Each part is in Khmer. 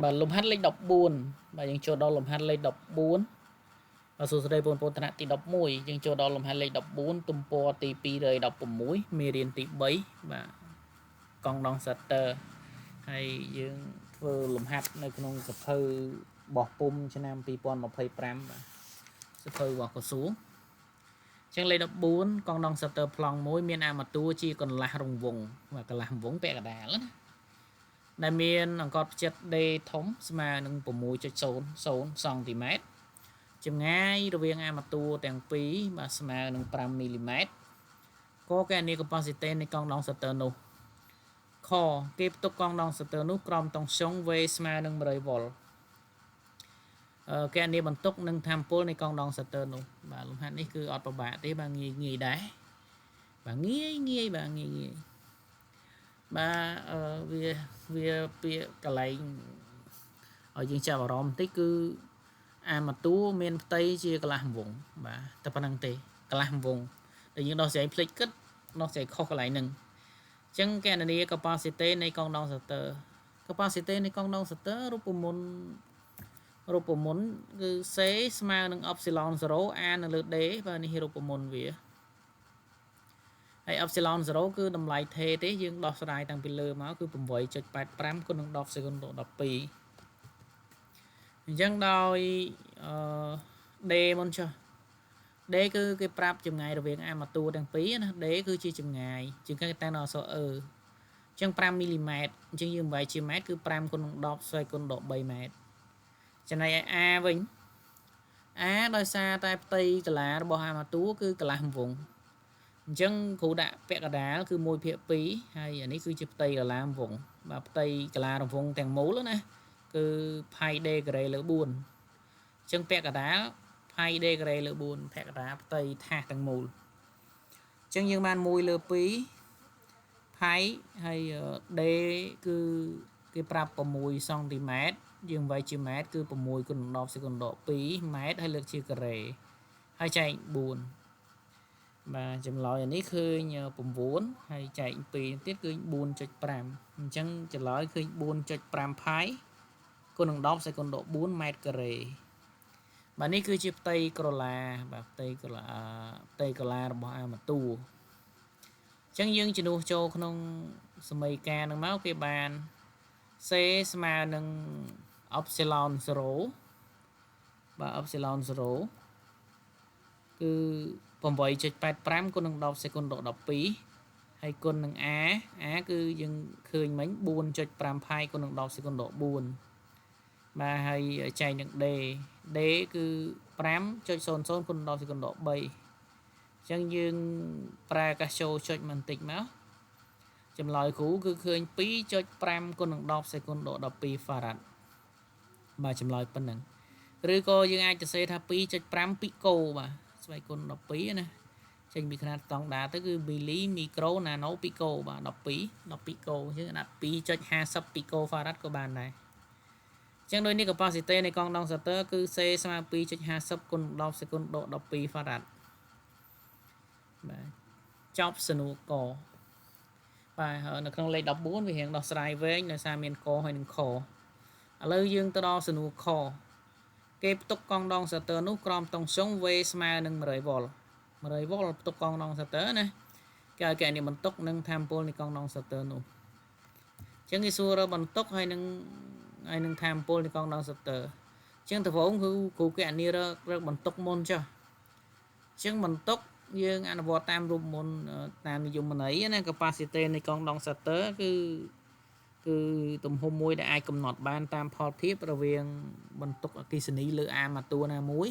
បាទលំហាត់លេខ14បាទយើងចូលដល់លំហាត់លេខ14បាទសួស្តីបងប្អូនថ្នាក់ទី11យើងចូលដល់លំហាត់លេខ14ទំព័រទី216មេរៀនទី3បាទកង់ដង់សាទ័រហើយយើងធ្វើលំហាត់នៅក្នុងសភៅបោះពុំឆ្នាំ2025បាទសភៅរបស់ក្រសួងអញ្ចឹងលេខ14កង់ដង់សាទ័រប្លង់មួយមានអាម៉ាតួជាកន្លះរង្វង់បាទកន្លះរង្វង់ពាក់កណ្ដាលណាដែលមានអង្កត់ផ្ចិត D ធំស្មើនឹង 6.00 សង់ទីម៉ែត្រចម្ងាយរវាងអាម៉ាតួទាំងពីរបាទស្មើនឹង5មីលីម៉ែត្រក៏កណនី capacity នៃកង់ដង់សាទ័រនោះខគេផ្ទុកកង់ដង់សាទ័រនោះក្រោមតុងស្យុង V ស្មើនឹង100វ៉ុលកណនីបន្ទុកនិងថាមពលនៃកង់ដង់សាទ័រនោះបាទលំហាត់នេះគឺអត់ពិបាកទេបាទងាយងាយដែរបាទងាយងាយបាទងាយងាយបាទវាវាពាក្យកន្លែងឲ្យយើងចាប់អារម្មណ៍បន្តិចគឺអាម៉ាតួមានផ្ទៃជាកន្លះរង្វង់បាទតែប៉ុណ្្នឹងទេកន្លះរង្វង់តែយើងដោះស្រាយភ្លេចគិតដោះស្រាយខុសកន្លែងហ្នឹងអញ្ចឹងកណនី capacity នៃកង់ដង់សាទ័រ capacity នៃកង់ដង់សាទ័ររូបមន្តរូបមន្តគឺ C ស្មើនឹង epsilon 0 A នៅលើ D បាទនេះរូបមន្តវាហើយ epsilon 0គឺតម្លៃថេទេយើងដោះស្រាយតាំងពីលើមកគឺ8.85គុណនឹង10សេគុណ12អញ្ចឹងដោយអឺ D មុនចុះ D គឺគេប្រាប់ចម្ងាយរវាងអាម៉ាតួទាំងពីរណា D គឺជាចម្ងាយជាងគេតាំងដល់អក្សរ E អញ្ចឹង5មីលីម៉ែត្រអញ្ចឹងយើងបំបែកជាម៉ែត្រគឺ5គុណនឹង10ស្វ័យគុណដល់3ម៉ែត្រចំណែកឯ A វិញ A ដោយសារតែផ្ទៃកាឡារបស់អាម៉ាតួគឺកន្លះរង្វង់អញ្ចឹងគ្រូដាក់ពាក់កណ្ដាលគឺ1ភាគ2ហើយអានេះគឺជាផ្ទៃកាឡារង្វង់បាទផ្ទៃកាឡារង្វង់ទាំងមូលណាគឺ pi d ការ៉េលើ4អញ្ចឹងពាក់កណ្ដាល pi d ការ៉េលើ4ពាក់កណ្ដាលផ្ទៃថាសទាំងមូលអញ្ចឹងយើងបាន1លើ2 pi ហើយ d គឺគេប្រាប់6សង់ទីម៉ែត្រយើងវាយជាម៉ែត្រគឺ6គុណ10សេគុណដក2ម៉ែត្រហើយលើកជាការ៉េហើយចែក4បាទចម្លើយអានេះឃើញ9ហើយចែក2ទៀតគឺ4.5អញ្ចឹងចម្លើយឃើញ4.5ផាយគុណនឹង10សេគុណដក4ម៉ែត្រការ៉េបាទនេះគឺជាផ្ទៃក្រឡាបាទផ្ទៃក្រឡាផ្ទៃក្រឡារបស់អាម៉ាតួអញ្ចឹងយើងជំនួសចូលក្នុងសមីការនឹងមកគេបាន C ស្មើនឹង epsilon 0បាទ epsilon 0គឺ8.85គុណនឹង10សេគុណដក12ហើយគុណនឹង A A គឺយើងឃើញមិញ4.5ផាយគុណនឹង10សេគុណដក4បាទហើយចែកនឹង D D គឺ5.00គុណ10សេគុណដក3អញ្ចឹងយើងប្រើកាសចូលចុចបន្តិចមកចម្លើយគ្រូគឺឃើញ2.5គុណនឹង10សេគុណដក12 Farad បាទចម្លើយប៉ុណ្ណឹងឬក៏យើងអាចទៅសេថា2.5ពីកូបាទស្វ័យគុណ12ណាចេញពីຂະຫນាតស្តង់ដាទៅគឺមីលីមីក្រូណាណូពីកូបាទ12 10ពីកូអញ្ចឹងដាក់2.50ពីកូ Farad ក៏បានដែរអញ្ចឹងដូចនេះ capacity នៃកង់ដង់សាទ័រគឺ C ស្មើ2.50គុណ10សេគុណដក12 Farad បាទចប់សំណួរកបាទនៅក្នុងលេខ14វារៀងដោះស្រាយវែងដោយសារមានកហើយនឹងខឥឡូវយើងទៅដល់សំណួរខគេផ្ទុកកង់ដង់សាទ័រនោះក្រោមតុងស្យុង V ស្មើនឹង100វ៉ុល100វ៉ុលផ្ទុកកង់ដង់សាទ័រណាគេឲ្យគេនេះបន្ទុកនិងថាមពលនៃកង់ដង់សាទ័រនោះអញ្ចឹងគេសួររកបន្ទុកហើយនឹងហើយនឹងថាមពលនៃកង់ដង់សាទ័រអញ្ចឹងដំបូងគឺគ្រូគេអានេះរកបន្ទុកមុនចុះអញ្ចឹងបន្ទុកយើងអនុវត្តតាមរូបមន្តតាមនិយមន័យណា capacity នៃកង់ដង់សាទ័រគឺគឺទំហំមួយដែលអាចកំណត់បានតាមផលធៀបរវាងបន្ទុកអគ្គិសនីលើអាម៉ាតួណាមួយ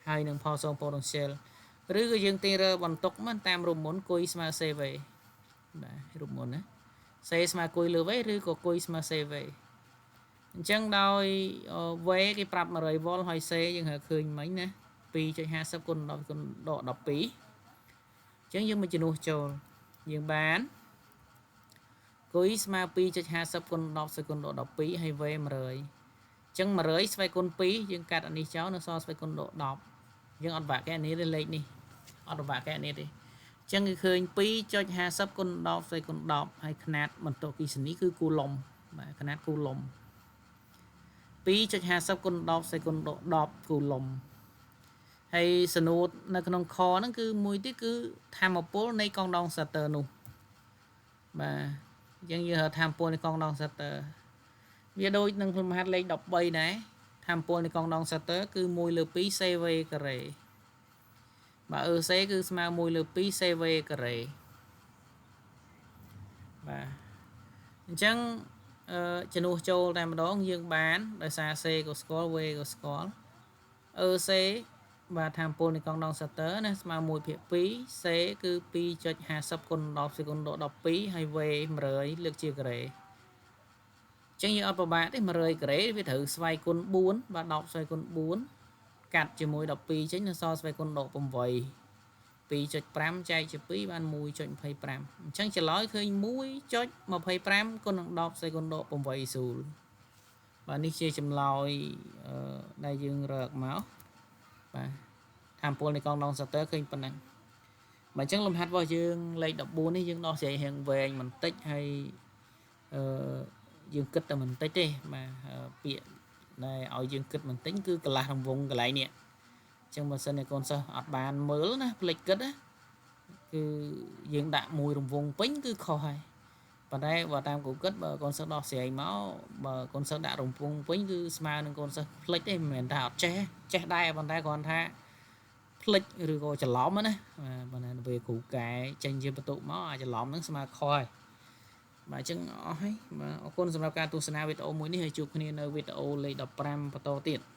ហើយនឹងផលសង potential ឬក៏យើងទាញរើបន្ទុកមកតាមរូបមន្តគុយស្មើ CV បាទរូបមន្តណា C ស្មើគុយលើ V ឬក៏គុយស្មើ CV អញ្ចឹងដោយ V គេប្រាប់100វ៉ុលហើយ C យើងរើឃើញមិញណា2.50គុណ10គុណដក12អញ្ចឹងយើងមកជំនួសចូលយើងបានគុយស្មើ2.50គុណ10សេគុណដក12ហើយ V 100អញ្ចឹង100ស្វ័យគុណ2យើងកាត់អានេះចោលនៅសល់ស្វ័យគុណដក10យើងអត់បាក់កែនេះទេលេខនេះអត់បាក់កែនេះទេអញ្ចឹងគឺឃើញ2.50គុណ10ស្វ័យគុណ10ហើយຂະຫນាតបន្ទុកអគ្គិសនីគឺគូឡុំបាទຂະຫນាតគូឡុំ 2.50គុណ10សេគុណ10គូឡុំហើយសនួតនៅក្នុងខហ្នឹងគឺមួយទៀតគឺធម្មពលនៃកង់ដង់សាទ័រនោះបាទអញ្ចឹងយើងហៅធម្មពលនៃកង់ដង់សាទ័រវាដូចនឹងលំហាត់លេខ13ដែរធម្មពលនៃកង់ដង់សាទ័រគឺ1លើ2 CV ការ៉េបាទ EC គឺស្មើ1លើ2 CV ការ៉េបាទអញ្ចឹងអឺជំនួសចូលតែម្ដងយើងបានដោយសារ C ក៏ស្គាល់ V ក៏ស្គាល់ EC បាទធម្មពលនៃកង់ដង់សាទ័រណាស្មើ1ភាគ2 C គឺ2.50គុណ10សេគុណដក12ហើយ V 100លើកជាការ៉េអញ្ចឹងយើងអត់ពិបាកទេ100ការ៉េវាត្រូវស្វ័យគុណ4បាទ10ស្វ័យគុណ4កាត់ជាមួយ12ចេញនៅសល់ស្វ័យគុណដក8 2.5ចែកជា2បាន1.25អញ្ចឹងចម្លើយឃើញ1.25គុណនឹង10សេគុណដក8ស៊ូលបាទនេះជាចម្លើយដែលយើងរកមកបាទធម្មពលនៃកង់ដង់សាទ័រឃើញប៉ុណ្ណឹងបាទអញ្ចឹងលំហាត់របស់យើងលេខ14នេះយើងដោះស្រាយរៀងវែងបន្តិចហើយអឺយើងគិតតែបន្តិចទេបាទពាក្យដែលឲ្យយើងគិតបន្តិចគឺកន្លះរង្វង់កន្លែងនេះអញ្ចឹងបើសិនជាកូនសិស្សអត់បានមើលណាផ្លេចគិតណាគឺយើងដាក់មួយរង្វង់ពេញគឺខុសហើយប៉ុន្តែបើតាមគ្រូគិតបើកូនសិស្សដោះស្រាយមកបើកូនសិស្សដាក់រង្វង់ពេញគឺស្មើនឹងកូនសិស្សផ្លេចទេមិនមែនថាអត់ចេះចេះដែរប៉ុន្តែគ្រាន់ថាផ្លេចឬក៏ច្រឡំណាបាទប៉ុន្តែពេលគ្រូកែចេញជាបន្ទុកមកអាចច្រឡំហ្នឹងស្មើខុសហើយបាទអញ្ចឹងអស់ហើយបាទអរគុណសម្រាប់ការទស្សនាវីដេអូមួយនេះហើយជួបគ្នានៅវីដេអូលេខ15បន្តទៀត។